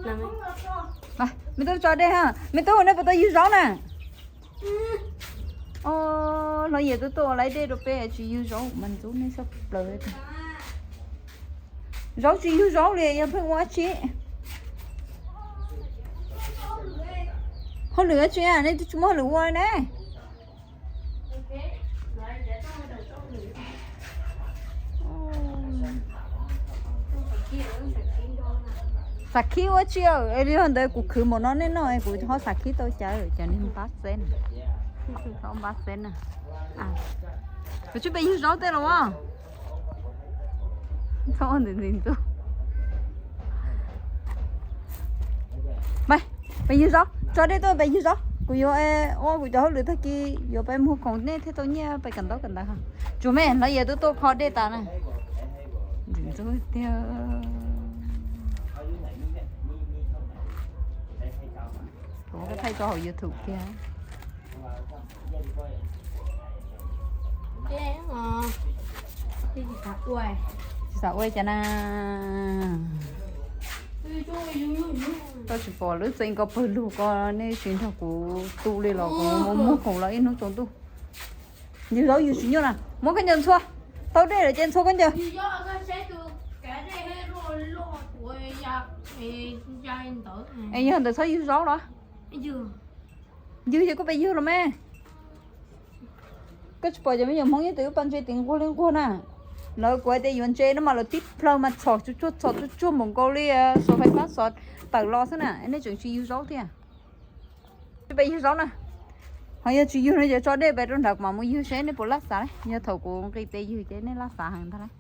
Me tub tso dej ha, me tub nej puas tau yug zaub na? Os, Hlob Yias twb tuaj ua laiv dej rau peb tsis yug zaub mas ntxub nej tshaj plaws. Zaub tsis yug zaub li yog pheej ua dab tsi? Hauj lwm dab tsi nej twb tsis muaj hauj lwm ua ne? Xav khib ua tsi, li ntawd kuv khwv npaum no nej noj kuv ho xav khib tau cas, cov niag npab xeb na. Npab xeb na. Kuv tsis pes yug zaub tej los as. Txhob ua ntxim ntxub. Peb yug zaub, tso dej tuaj peb yug zaub, kuv yuav ua kuv cov hauj lwm tag kis yuav peb mus khoom nej thiaj tau nyiaj peb kawm ntaub kawm ntawv. Tsuas me Hlob Yias twb tuaj kho dej tas na. Ntxim ntxub tiag. Kuv thaij tso hauv YouTube tiag. Tsis xav ua cas na. Koj tsis pom lub txee ko pawg lug ko, nej tsis nrog kuv tu li los kuv muag khoom los ib hnub tsaus ntuj. Yug zaub yug tsis nyuaj na, muab khaub ncaws ntxhua, tau dej lawm ces ntxhua khaub ncaws. Es yog ntawd txhob yug zaub los? Yug ces kuj peb yug los me. Koj tsis pom cov me nyuam Hmoob nyob twb ua pa ntse tiv nquag li nquag na. Lawv kuv hais tias yuav ntses no mas lawv tib plhaw mas txhom tsuj tsuag txhom tsuj tsuag npaum nkaus li xov fais fab xov tawm los xwb na, nej tseem tsis yug zaub thiab. Peb yug zaub na. Ho yog tsis yug no ces tso dej pem rau nrad kuv mam mus yug seb nej puas laj xav. Yog thaum kuv nqis tes yug ces nej laj xav heev ntag lauj.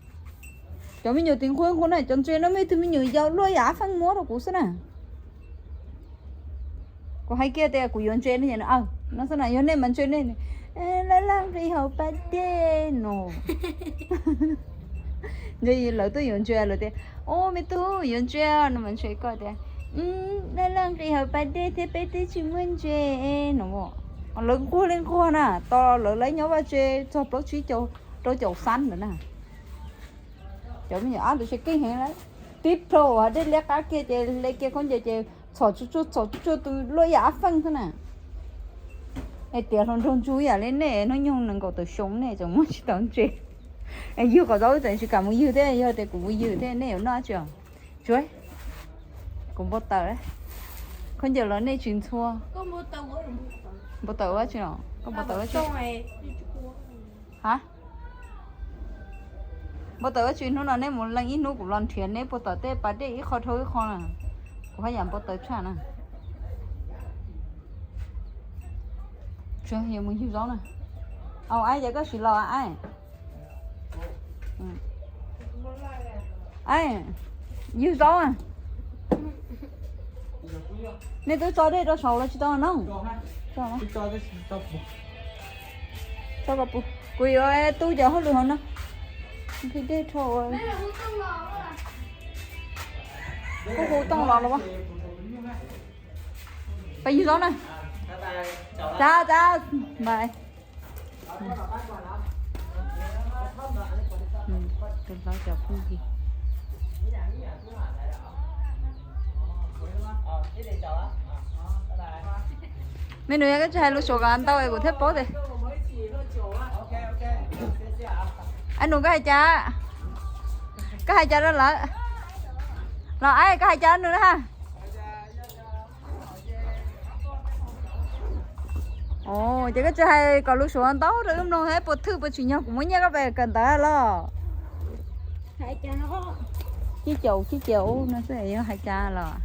Cov me nyuam tiv nquag nquag na, cov ntses no muaj ib tug me nyuam yau luaj yam faj muab rau kuv xwb na. Kuv hais kiag tias kuv yuav ntses no, no xwb na, yog nej mas ntses nej laj laj nqis hauv pas dej no. Lawv tuaj yuav ntses lawv tias, ub me tub yuav ntses no mas ntshe koj tias, laj laj nqis hauv pas dej thiab peb twb tsis muaj ntses no. Lawv nquag li nquag na, tos lawv lawv nyob vaj tse txog plaub tsib caug rau caum xab lawm na. Cov me nyuam ab ntawd tseem keej heev na, tib plhaw dej liab qab kiag ces hle kiag khaub ncaws ces txhom tsuj tsuag txhom tsuj tsuag tus luaj yam ab feej xwb na. Es tiav hluas nraug ntsuag yam li nej hnub nyoog nees nkaum tawm xyoo nej tseem muab tsis tau ntses. Es yug kom zaub tseem tsis kam mus yug thiab, yog tias kuv mus yug thiab nej yuav noj dab tsi os? Tsuav, kuv npau taws, khaub ncaws los nej tsis ntxhua. Npau taws ua dab tsi no? Koj npau taws ua dab tsi? Ha? Npau taws ua dab tsi hnub no nej mus leej ib hnub kuv los nrhiav neb puag tom tej pas dej ib qho dhau ib qho na. Kuv haj yam npau taws tshaj na. Tsuav yuav mus yug zaub na. Au, aib, ces koj sim los aib. Aib, yug zaub. Nej twb tso dej rau saud los tsis tau no? Tso kom puv, kuv yuav tu cov hauj lwm hauv no. Nqhis dej rau. Kuv hu tooj los los. Peb yug zaub na. Tsa, tsa, bye. Tus hlob cov phooj ywg. Me nus, yog koj tsis hais lus Suav kom ntau kuv thiaj paub tias. Aib nus, koj hais cas? Koj hais cas rau lawv? Los aib, koj hais cas rau nws na? Ces koj tsis hais kom lus Suav ntau rau wb mloog thiab, puas thwj puas tsim nyog kuv muab nyiaj koj pem kawm ntawv los? Cib caum, cib caum no xwb yog hais cas los?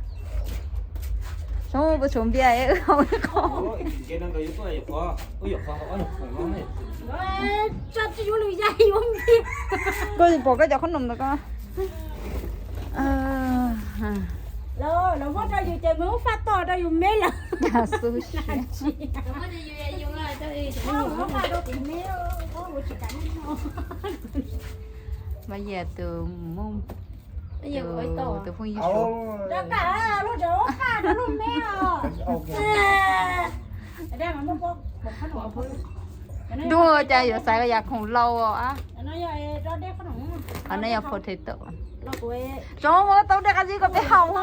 Soob puas tshuav npias wb haus ib qho? Koj pom koj cov khob noom ntawd koj. Lawv muab rau yus ces muab faj tom rau yus me lawm. Mas yam tus mus, tus phooj ywg Suav. Ntuj, cas yuav xaiv yam khoom laus os. Qhov no yog potato. Zoo, muab tau dej qab zib kom peb haus na.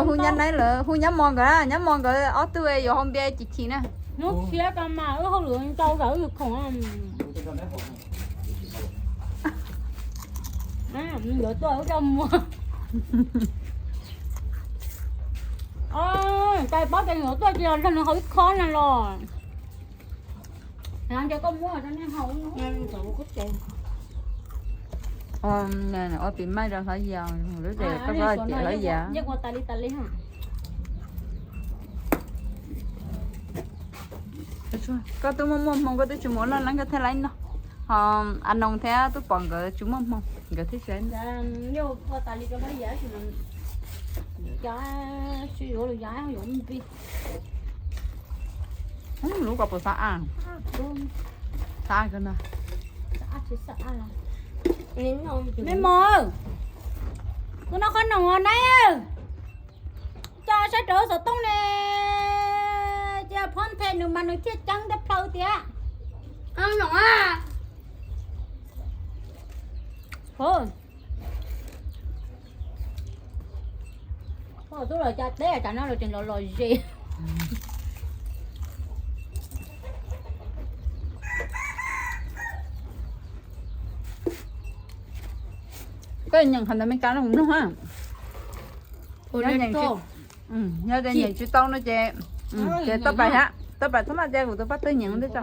Hu nyab naib lawm, hu nyab mos nkawd, nyab mos nkawd ob tug yuav hau npias chim chim na. Hnub tshiab tas mas wb hauj lwm ntau zam wb khoom. Yuav tuaj wb coj mus. Tais paub tias yuav tuaj ces los nrog nws haus ib khob na los. Ua pim maij rau hlob yau, lub ces koj hlob ces hlob yau. Koj twb muaj muaj hmoo koj twb tsis mus ua loj lab koj thiaj laib noj. Ho a noos thiab tub pom nkawd tsis muaj hmoo nkawd thiaj tsis laib noj. Lub ko puas xav a? Xav kawg na. Me mos, kuv noj qhob noom naib. Coj saib rau xov tooj ne, cia phob nthe nws mas nws thiaj ceeb tej plhaw tiag. Tub los cas teb cas no los tseem los los zes. Koj nyeem qhov ntawd me kab no kuv mloog. Yog tias nyeem tsis tau no ces, ces tau pais hab, tau pais txhob maj cia kuv tus pab twg nyeem tej tso.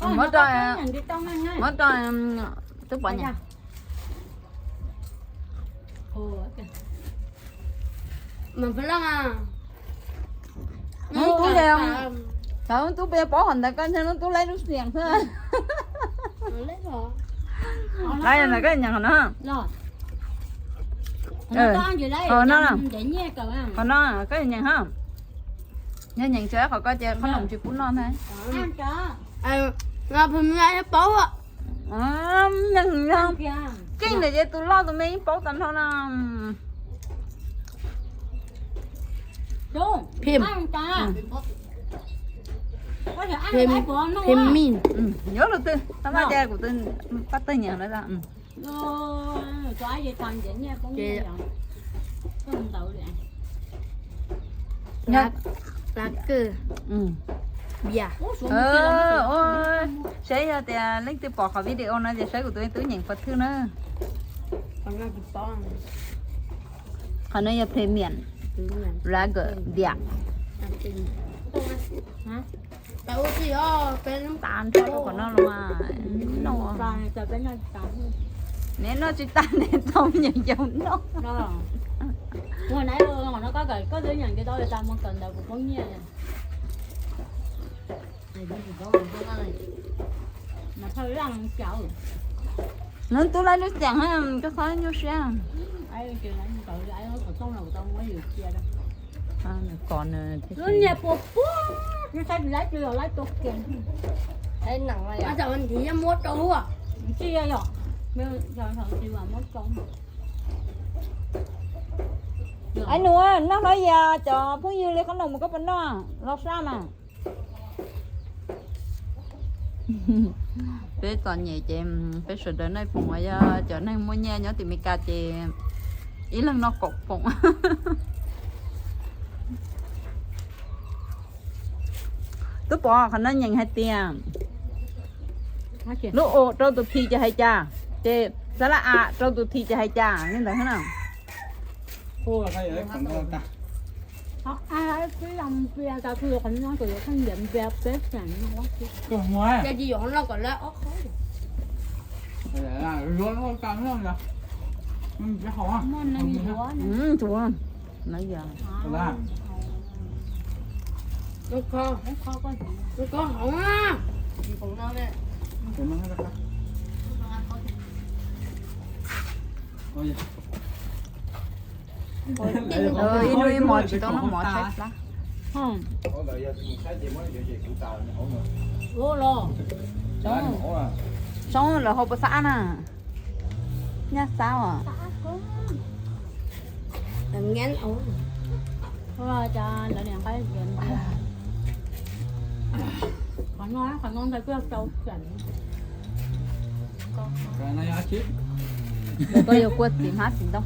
Muab rau, muab rau tub pov nyeem. Hnub tub, thaum hnub tub peb paub qhov ntawd koj ntshe hnub tub laib lub xiam xwb. Laib ntawd koj nyeem qhov no. Qhov no, qhov no koj nyeem ha. Yog nyeem tsis qhov koj ces qhob noom tsis pub noj ntag. Keej ntawm ces tus loj tus me yeej paub tag nrho no. Yuav lus twg tau maj cia kuv tus pab twg nyeem lawm. Saib yog tias leej twg pom qhov video no ces saib kuv tus tub nyeem qhov twg na. Qhov no yog premium lager diam. Tas nrho rau qhov no los mas noj. Neb noj tsis tas neb tau nyeem yau noj. Hnub tub laib lub xiam, koj qhob nyuaj siab. Aib nus, noj hlob yas cov phooj ywg li qhob noom mus koj puas noj los sab mas. Peb txom nyem ces peb sawv daws noj foom uas yog cov neeg muaj nyiaj nyob tim Meskas ces ib leeg noj kaum foom. Tub pov, qhov no nyeem hais tias lub u rau tus T ces hais cas, ces xab laj a rau tus T ces hais cas li ntawd na. Ib hnub ib hmos tsis tau noj mov tshaib plab. Soob, lawv hau pas xab na. Nyab xab os. Cov lawv niam nqaij tias ntiag. Qhov no, qhov no ntawd kuj yog rau kiag. Koj yuav kua txiv hmab txiv ntoo.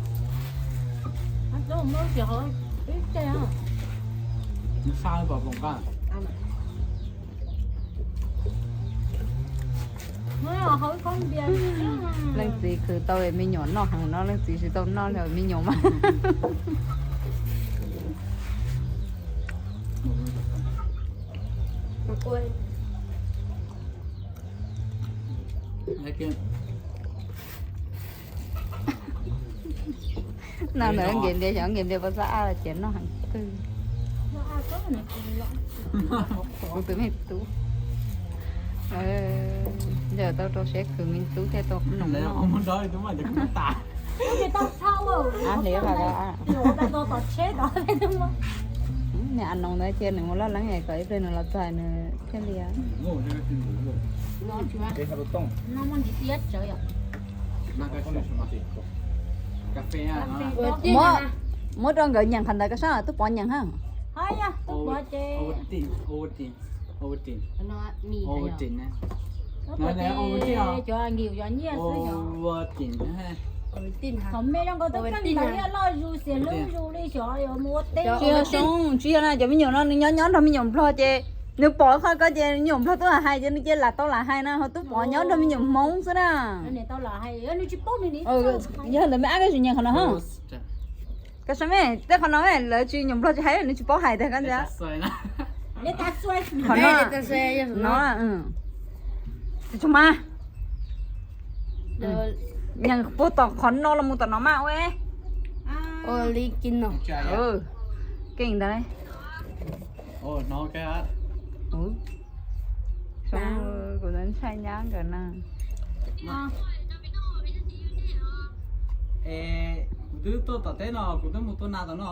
Leej txiv khwv tau me nyuam noj heev no, leej txiv tsis tau noj li me nyuam mas. No ntawd nkev npias, xyov nkev npias puas txawj ab, ces noj heev twg. Kuv tus me tub, ntsawm tau rau siab khwv me tub thiaj tau noom noj. Ab hliv qhov ko. Niag a noos ntawd cia nws mus loj leeb kom ib pliag nws los txog nws thiaj li. Muab, muab rau nkawd nyeem qhov ntawd koj sab, tub pov nyeem ha. Tsis yog zoo, tsis yog na, cov me nyuam no nws nyob nyob nrog me nyuam nplog ces nws pom qhov ko ces me nyuam nplog twb hais ces nws cia lam tau lam hais na, ho tub pov nyob nrog me nyuam hmoob xwb na. Yog ntawd me ab, koj sim nyeem qhov no ha. Koj saib me, tej qhov no lawv tsis, nyuam nplog tsis hais, nws tsis paub hais tiag koj ntsia. Qhov no, no, tsis tshua mas. Nyeem puag tom qhov no los mus tom no mas ua. Keej ntawd. Kuv ntshai nyab nkawd na. Kuv twb tuaj tom teb no, kuv twb mus tua nas tom no.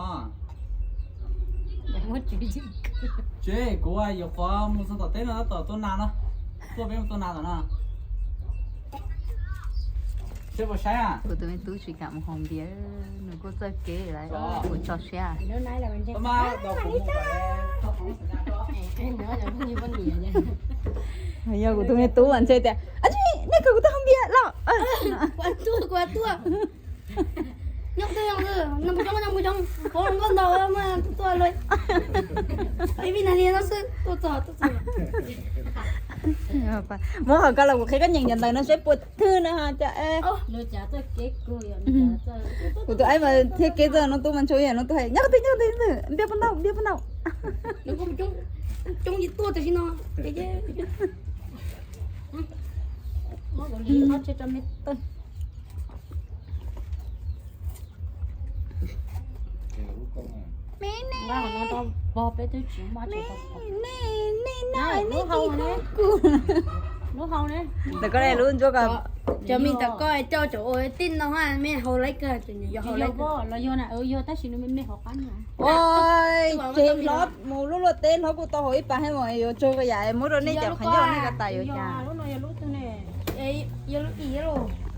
Tsis, kuv yuav qhov mus txog tom teb no tab tom tua nas no. Tuaj peb mus tua nas tom no. Seb puas saib. Kuv tus me tub tsis kam mus haus npias, nws kuj txawj kev lawm, kuv tso siab. Yog kuv tus me tub mas ntshe tias, nej kawg kuv tuaj haus npias los. Nyob twg, nyob twg, nyob mus coob, nyob mus coob, qhov nkauj ntau mas tuaj luaj. Ib vij nag li no xwb tuaj txog, tuaj txog. Muab qhov ko los kuv qhia koj nyeem cov ntawv no seb puas thwj no ho. Kuv tus aib mas thiab kev txog no tub mas ntshe yog no tub hais nyob twg, nyob twg, npias puas ntau, npias puas ntau. Coob tuaj tam sim no. Ntawm koj lub ntsuab ko. Cov me ntawm koj coj cov ua tij no me haus laib kawg, yog haus laib kawg. Ua, tsev hlob mus luaj luaj teb hlob kuj tau haus ib pas hais mas yuav tsaug yam muab rau nej cov qhov ncauj nej ko tas yuav cas. Yog lub ib los.